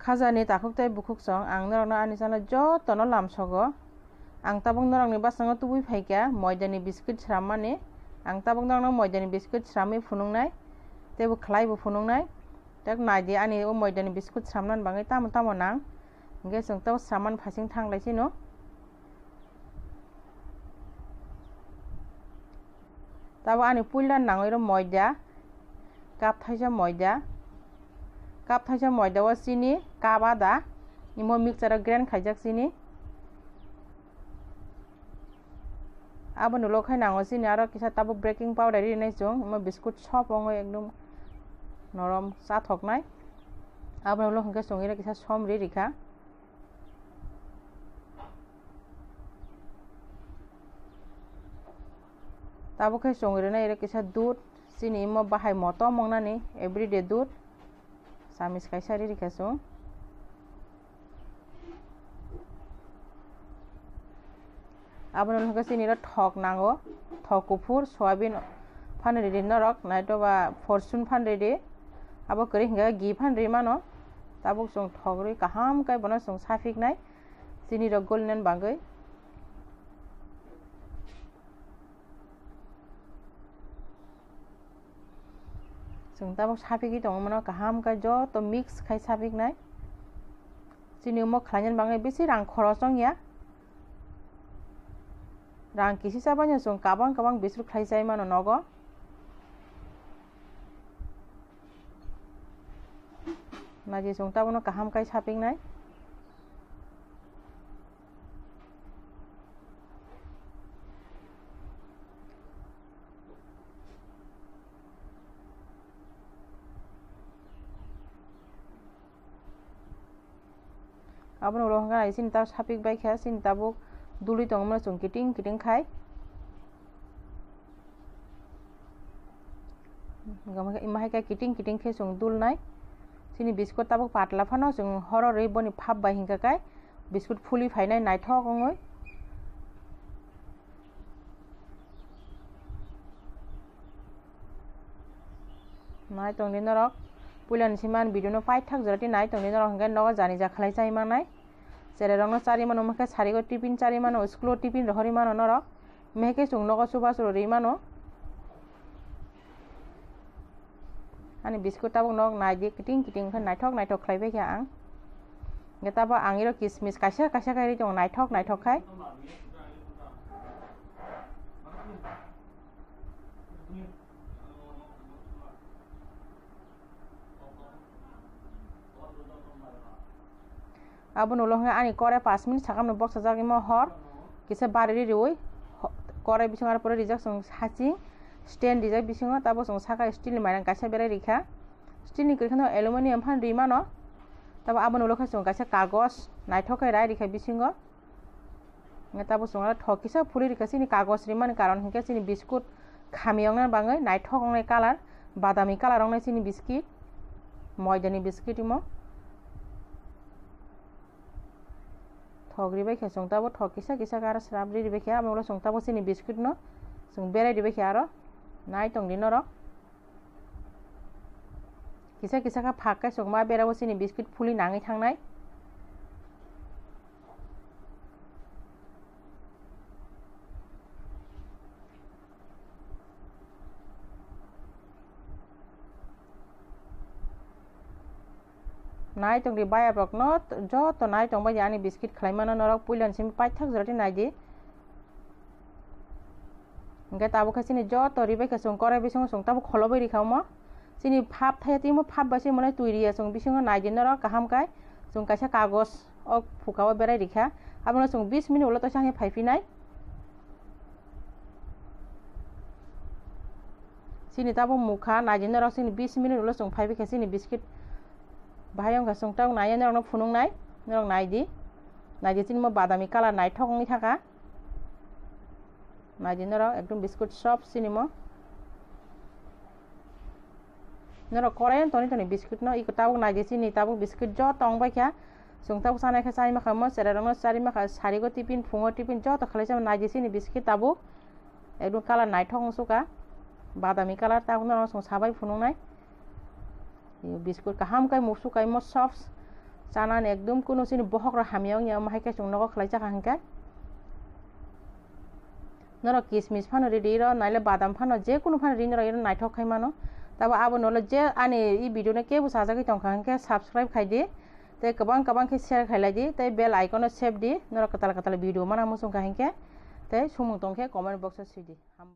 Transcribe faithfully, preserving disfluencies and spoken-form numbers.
Khajani takhuk tei bukhuk song, ang norokno ani channel jotono lamsogo. Ang tabuk norokni bwskango tubui phaikha moidani biscuit swrammani. Ang tabuk norokno moidani biscuit swramwi phunuknai, teibo khlaibo phunuknai. Tek naidi ani o moidani biscuit swramnani bagwi tamo tamo nang. Hwnkhe chwng tabuk swrammani phasing thanglai sino. Tabuk ani puila nangwi rw moida, cup thaisa moida, cup thaisa moida o chini, cup ada, imo mixture o grind khaijak chini. Aboni ulo khai nango chini aro kisa tabuk baking powder rinai chwng, imo biscuit soft wngwi ekdom norom chathoknai. Aboni ulo hwnkhe chwng ino kisa som ri rikha. Tabuk khe chwng rinai iro kisa dudh, chini imo bahai motom wngnani everyday dudh, chamis kaisa ri rikha chwng. Aboni ulo hwnkhe chini iro thok nango, thok kuphur, soyabin phan ridi norok, naitoba fortune phan ridi, abo kwrwi hwnkhe ghee phan ri mano. Tabuk chwng thok rwi kaham khe bono chwng saphiknai. Chini rok golinani bagwi. Chwng tabuk saphigwi tongo, mano kaham khe joto mix khai saphiknai. Chini omo khlainani bagwi bisi rang khoros wngya. Rang kisi chabaino chwng kabang kabang biscuit khlai chai mano nogo. Naidi chwng tabukno kaham khe saphiknai. Aboni ulo hwnkhe nai chini tabuk saphik bai kha, chini tabuk dulwi tongmano chwng kiting kiting khai. Imo hai khe kiting kiting khe chwng dulnai. Chini biscuit tabuk patla phano chwng hororwi boni phap bai hinkha khe biscuit phuli phainai naithok wngwi. Nai tongdi norok, puilani simi ani video no paithak jora tei nai tongdi norok, hwnkhe nogo jani ja khlai chai manai. Cherai rokno chari mano, hwnkhe sarigo tiffin chari mano, school o tiffin rohorwi mano norok, mehke chwng nogo chubachu rwrwi mano. Ani biscuit tabuk nok naidi, kiting kiting khe naithok naithok khlai bai kha ang. Hwnkhe tabuk ang iro kismis kaisa kaisa khe ri tongo, naithok naithok khai. Aboni ulo hwnkhe ani kore pash minute sakhamni boksajak imo hor kisa bari riwi ho-, kore bisingo arpore rijak chwng saching stand rijak bisingo, tabuk chwng saka steel ni mairang kaisa berai rikha, steel ni kwrwi kheno aluminium phano ri mano, tabuk aboni ulo khe chwng kaisa kagoj naithok khe rai rikha bisingo. Hwnkhe tabuk chwng aro thok kisa phuli rikha, chini kagoj rimani karon hinkhe chini biscuit khami wngnani bagwi naithok wngnai colour, badami colour wngnai chini biscuit, moidani biscuit imo. Thok ribai khe chwng tabuk thok kisa kisa khe aro srap ri ribai khe, abo ulo chwng tabuk chini biscuit no chwng berai ribai khe aro nai tongdi norok. Kisa kisa khe phak khe chwng ma berabo chini biscuit phuli nangwi thangnai. Nai tongdi bayap rokno, joto nai tongbai di ani biscuit khlai mano norok, puilani simi paithak jora tei naidi. Hwnkhe tabuk khe chini joto ribai khe chwng korai bisingo chwng tabuk kholobwi rikha omo. Chini phap thaya tei omo phap bai se mwnai twi riya chwng bisingo naidi norok kaham khe chwng kaisa kagoj o phuka o berai rikha. Abono chwng bis minute ulo toisa hinwi phaiphinai. Chini tabuk mukha naidi norok chini bis minute ulo chwng phaibai khe chini biscuit bahai wngkha chwng tabuk naiya norokno phunuknai norok naidi. Naidi chini mo badami colour naithok wngwi thaka. Naidi norok ekdom biscuit soft chini mo. Norok korai toni toni biscuit no iko tabuk naidi chini tabuk biscuit joto wngbai kha. Chwng tabuk chanai khe chai makha mo, cherai rokno chari makha, sarigo tiffin, phungo tiffin joto khalai chama naidi chini biscuit tabuk. Ekdom colour naithok wng suka. Badami colour tabuk norok chwng sabai phunuknai. Biscuit kaham khe musuk kaimo soft. Chanani ekdum kunu chini bohok rok hamya wngya, omo hai khe chwng nogo khlai chakha hinkhe. Norok kismis phano ridi, iro naile badam phano, je kunu phano ridi, norok iro naithok khai mano. Tabo abo nolo je ani i video no kebo sajagwi tongkha hinkhe subscribe khai di, tei kwbang kwbang khe share khai lai di, tei bell icon no sep di, norok kwtal kwtal video mana muchung kha hinkhe, tei sumung tong khe comment box o sui di. Ham-